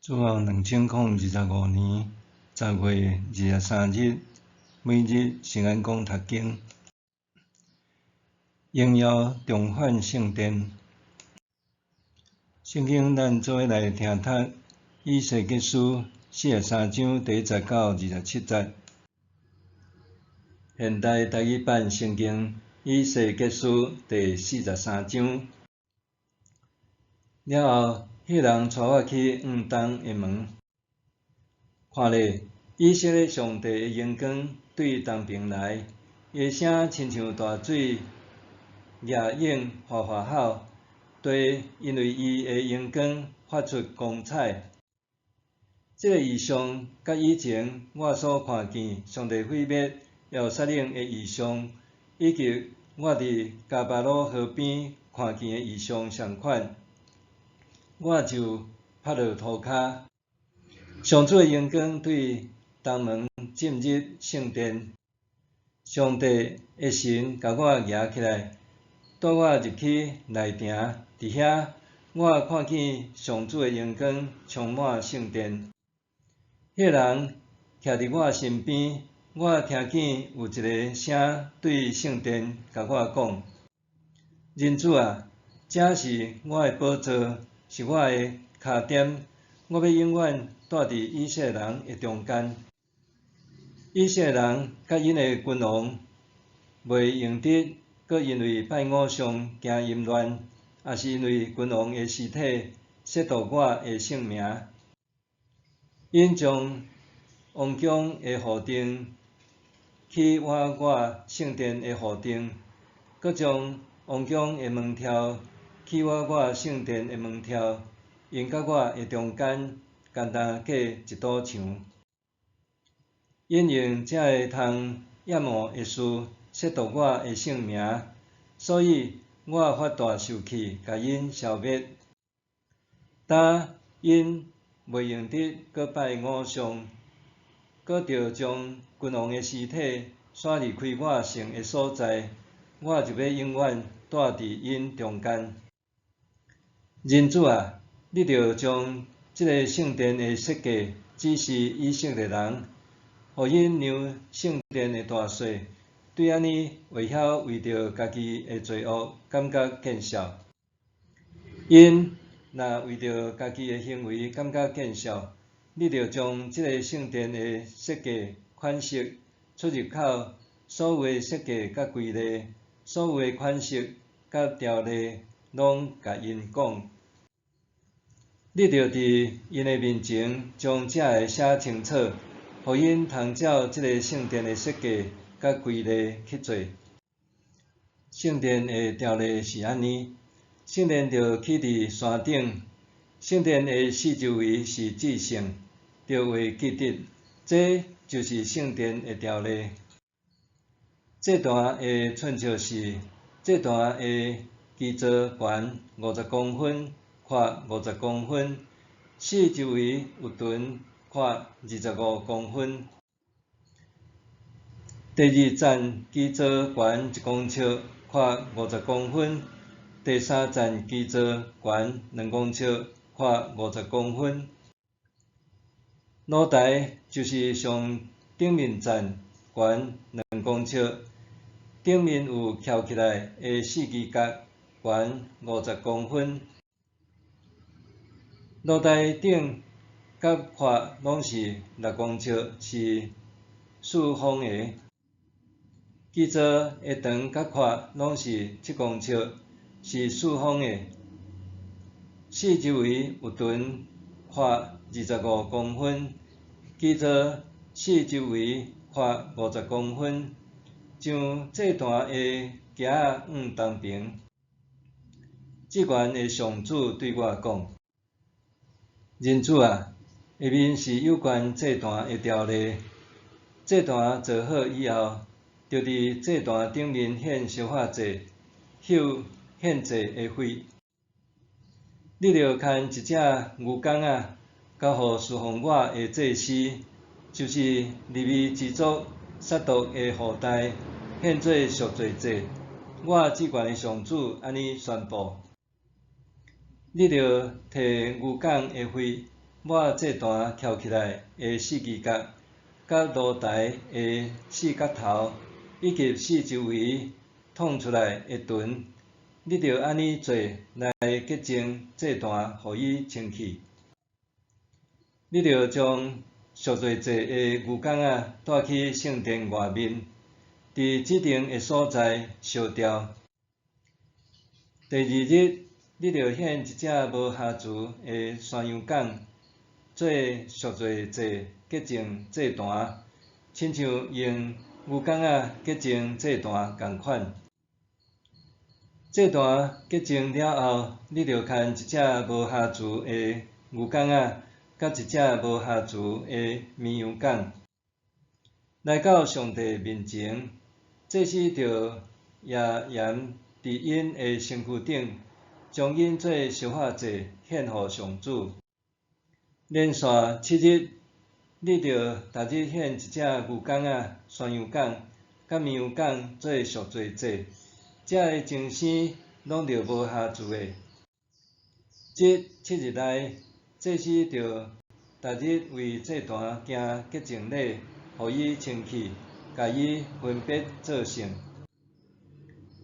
主後2025年10月23日，每日聖安講讀經，榮耀重返聖殿。聖經咱做伙來聽讀以西結書43章第1節到27節。現代台語版聖經以西結書第四十三章。了後，彼人帶我去向東的門，看咧，以色列上帝的榮光對東爿來，伊的聲親像大水逆湧嘩嘩吼，地因為伊的榮光發出光彩。這個異象佮以前我所看見上帝毀滅耶路撒冷的異象，以及我佇迦巴魯河邊看見的異象相款，我就趴落塗跤。上主的榮光對東門進入聖殿，上帝的神共我舉起來，帶我入去內埕，佇遐我看見上主的榮光充滿聖殿。彼個人徛佇我身邊，我聽見有一个聲對聖殿共我講：人子啊，這是我的寶座，是我的跤點，我欲永遠蹛佇以色列人的中間。以色列人佮𪜶的君王袂用得，閣因為拜偶像行淫亂，抑是因為君王的屍體褻瀆我的聖名。𪜶將王宮的戶頂起倚我聖殿的戶頂，閣將王宮的門柱起倚我聖殿的門柱，𪜶佮我的中間干焦隔一堵牆。𪜶用這个通厭惡的事褻瀆我的聖名，所以我發大受氣，共𪜶消滅。當𪜶袂用得閣拜偶像，閣著將君王的屍體徙離開我聖的所在，我就欲永遠蹛佇𪜶中間。人子啊，你著將這个聖殿的設計指示以色列人，予𪜶量聖殿的大細，對按呢會曉為著家己的罪惡感覺見笑。𪜶若為著家己的行為感覺見笑，你著將這个聖殿的設計款式、出入口所有的設計佮規例，所有的款式佮條例，攏共𪜶講。你著佇𪜶的面前將這个寫清楚，予𪜶通照這个聖殿的設計佮規例去做。聖殿的條例是按呢：聖殿著起佇山頂，聖殿的四周圍是至聖，著畫記得，這就是聖殿的條例。祭壇的寸尺是：祭壇的基座懸50公分，闊五十公分，四周圍有長闊25公分。第二層基座懸1公尺，闊五十公分；第三層基座懸2公尺，闊五十公分。爐台就是上頂面層懸2公尺，頂面有翹起來的四支角，懸五十公分。爐台頂佮闊攏是6公尺，是四方的。基座的長佮闊攏是7公尺，是四方的。四周圍有長闊25公分，基座四周圍闊五十公分，將祭壇的屐仔向東爿。至懸的上主對我講：人子啊，下面是有關祭壇的條例。祭壇做好以後，著佇祭壇頂面獻燒化祭，搝獻祭的火。你著牽一隻牛犅仔，交予事奉我的祭司，就是利未支族撒督的後代，獻做贖罪祭。我至懸的上主按呢宣布：你著提牛犅的血，抹祭壇徛起來的四支角，佮爐台的四角頭，以及四周圍淌出來的歕，你著按呢做來潔淨祭壇，予伊清氣。你著將贖罪祭的牛犅仔帶去聖殿外面，佇指定的所在燒掉。第二日，你著獻一隻無瑕疵的山羊犅，做贖罪祭，潔淨祭壇，親像用牛犅仔潔淨祭壇仝款。祭壇潔淨了後，你著牽一隻無瑕疵的牛犅仔，佮一隻無瑕疵的綿羊犅，來到上帝面前。祭司著耶鹽佇𪜶的身軀頂，將𪜶做燒化祭獻予上主。連續7日，你著逐日獻一隻牛犅仔、山羊犅、佮綿羊犅做贖罪祭，這个情形攏著無瑕疵的。這七日內，祭司著逐日為祭壇行潔淨禮，予伊清氣，共伊分別做聖。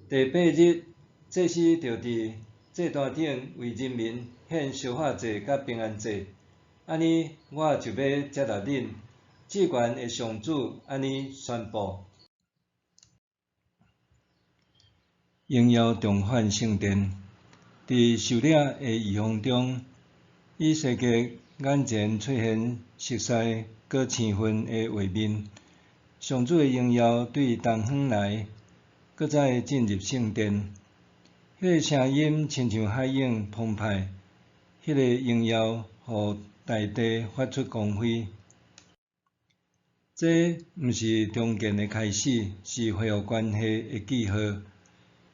第八日，祭司著佇祭壇頂為人民獻燒化祭佮平安祭，按呢我就欲接納恁。至懸的上主按呢宣布。榮耀重返聖殿，佇受領的異象中，以西結眼前出現熟似閣生分的畫面。上主的榮耀對東方來，閣再進入聖殿。彼个聲音親像海湧澎湃，彼个榮耀予大地發出光輝。這毋是重建的開始，是恢復關係的記號。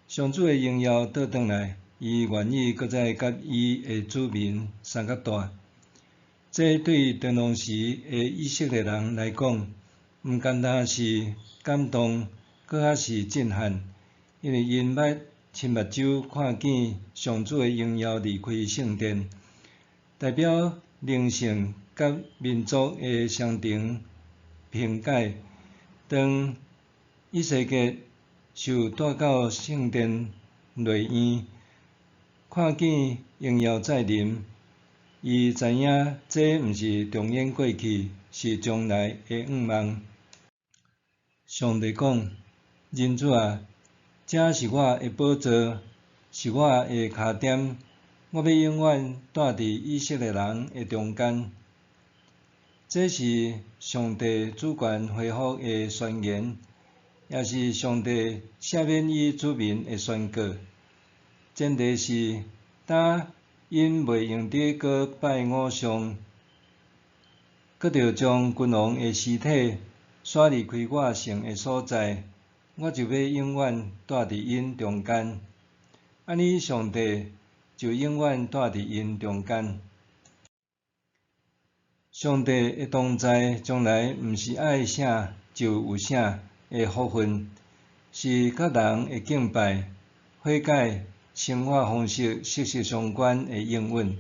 上主的榮耀倒轉來，伊願意閣再佮伊的子民相佮蹛。這對當時的以色列人來講，毋干焦是感動，閣較是震撼，因為𪜶捌親目睭看見上主的榮耀離開聖殿，代表靈性佮民族的雙重平解。當以西結受帶到聖殿內院，看見榮耀再臨，伊知影這毋是重演過去，是將來的願望。上帝講：人子啊，這是我的寶座，是我的跤點，我欲永遠蹛佇以色列人的中間。這是上帝主權恢復的宣言，也是上帝赦免伊子民的宣告。前提是，當𪜶袂用得閣拜偶像，閣著將君王的屍體徙離開我聖的所在，我就欲永遠蹛佇𪜶中間。按呢，上帝就永遠蹛佇𪜶中間。上帝的同在，從來毋是愛啥就有啥的福分，是佮人的敬拜、悔改、生活方式息息相關的應允。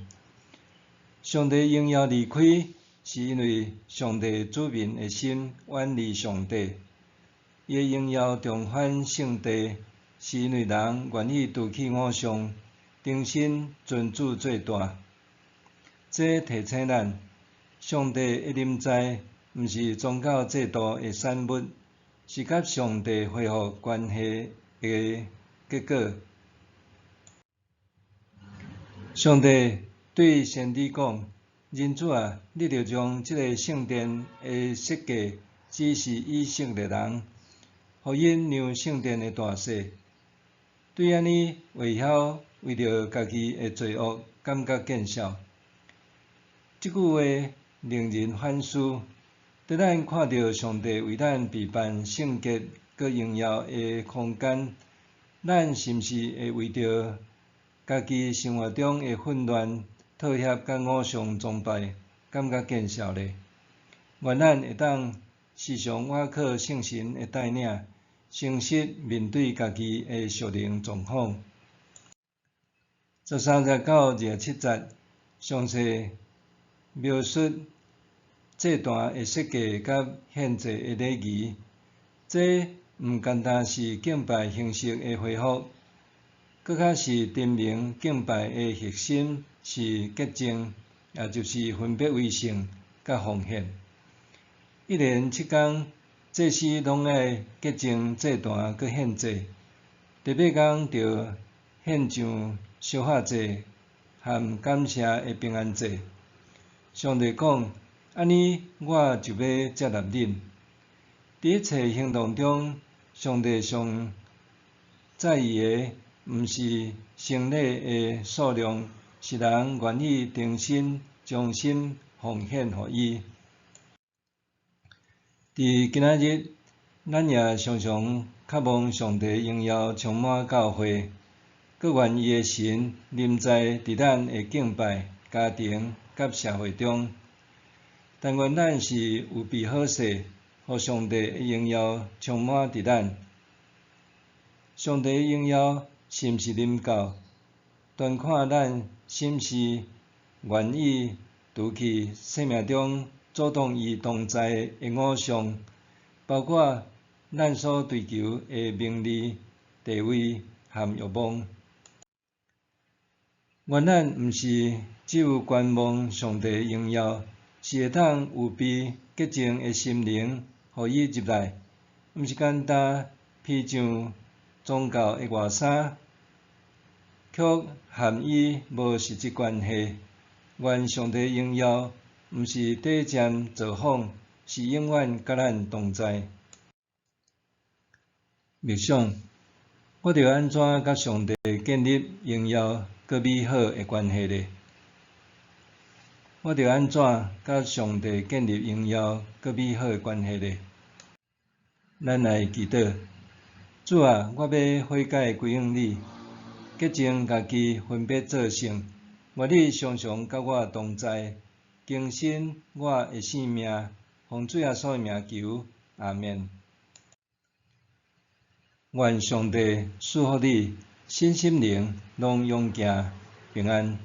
上帝榮耀離開，是因為上帝子民的心遠離上帝。伊的榮耀重返聖地，是因為人願意除去偶像，重新尊主做大。這提醒咱，上帝的臨在，毋是宗教制度的產物，是佮上帝恢復關係的結果。上帝對先知講：人子啊，你著將這个聖殿的設計指示以色列人，予𪜶量聖殿的大細。對按呢，會曉為著家己的罪惡感覺見笑。這句話令人反思。當咱看著上帝為咱備辦聖潔閣榮耀的空間，咱是毋是會為著家己生活中的混亂、妥協佮偶像崇拜感覺見笑呢？願咱會當時常倚靠聖神的帶領，誠實面對家己的屬靈狀況。13節到27節，詳細描述祭壇的設計佮獻祭的禮儀。這毋干焦是敬拜形式的恢復，閣較是申明敬拜的核心是潔淨，也就是分別為聖佮奉獻。一連七工，祭司攏愛潔淨祭壇閣獻祭。第八工著獻上燒化祭和感謝的平安祭。上帝講：按呢，我就欲接納恁。佇一切行動中，上帝上在意的，毋是牲禮的數量，是人願意忠心將心奉獻予伊。佇今仔日，咱也常常渴望上帝榮耀充滿教會，閣願伊的神臨在佇咱的敬拜、家庭佮社會中。但願咱是預備好勢，予上帝的榮耀充滿佇咱。上帝的榮耀是毋是臨到，端看咱是毋是願意除去生命中阻擋伊同在的偶像，包括咱所追求的名利、地位和欲望。願咱毋是只有觀望上帝的榮耀，是會當預備潔淨的心靈，予伊入來，毋是干焦披上宗教的外衫，卻和伊無實質關係。願上帝榮耀毋是短暫造訪，是永遠佮咱同在。默想，我著按怎佮上帝建立榮耀閣美好的關係呢？我著按怎佮上帝建立榮耀閣美好的關係呢？咱來祈禱。主啊，我欲悔改歸向你，潔淨家己，分別做聖。願你常常佮我同在，更新我的性命。奉主耶穌的名求，阿們。願上帝賜福你，身心靈攏勇健平安。